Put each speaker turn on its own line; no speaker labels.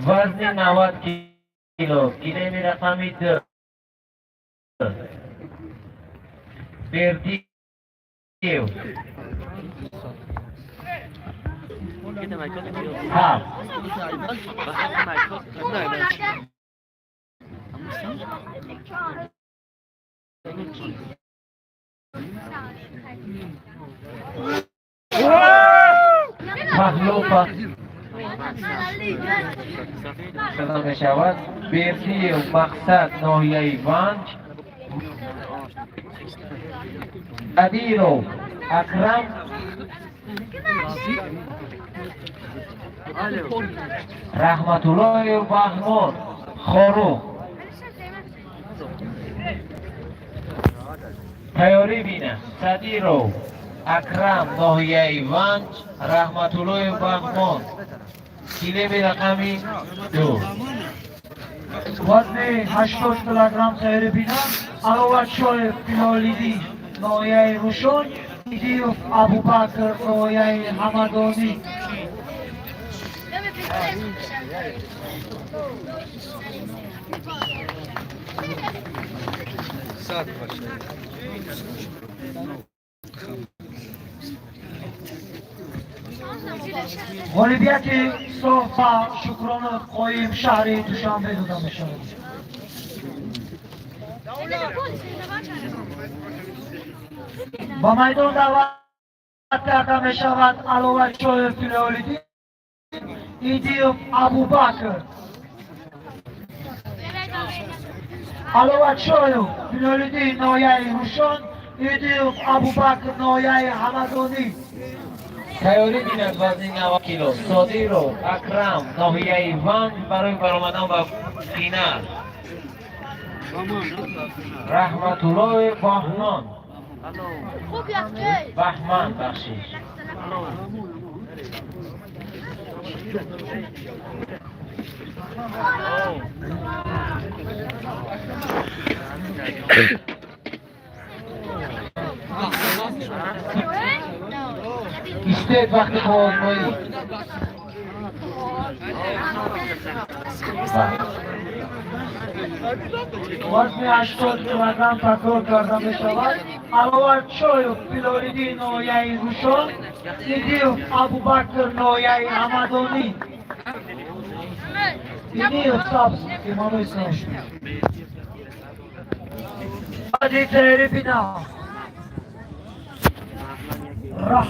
Вазни 90 кило, килеми рақами 2. Бердиев. 7. Паҳлу шуда мешавад. Бердиев Мақсад, ноҳияи Ванҷ. Қадиров Акрам, Раҳматуллоев Баҳмон, Хоруғ. Тайёрӣ бина. Садиров Акрам, ноҳияи Ванҷ, Раҳматуллоев Баҳмон, килеми рақами 2.
Вазни 80 килограмм тайёрӣ бина. Аловатшоев Билолиддин, ноҳияи Рӯшон, Идиев Абубакр, ноҳияи Ҳамадонӣ. Ғолибияти соф ба Шукронов Қоим, шаҳри Душанбе, дода мешавад. Ба майдон даъват карда мешавад Аловатшоев Билолиддин, Идиев Абубакр. Аловатшоев Билолиддин, ноҳияи Рӯшон, Идиев Абубакр, ноҳияи Ҳамадонӣ.
Тайёрӣ бинад вазни 90 кило. Содиров Акрам, ноҳияи Ванҷ, барои баромадан ба финал. Раҳматуллоев Баҳмон. Баҳман, бахшиш. Истед, вақти қувваозмоӣ.
Вазни 80 килограмм такрор карда мешавад. Аловатшоев Билолиддин, ноҳияи Рӯшон, Идиев Абубакр, ноҳияи Ҳамадонӣ. Идиев сабз, кимонои сабз. Баъди тайёрӣ бина.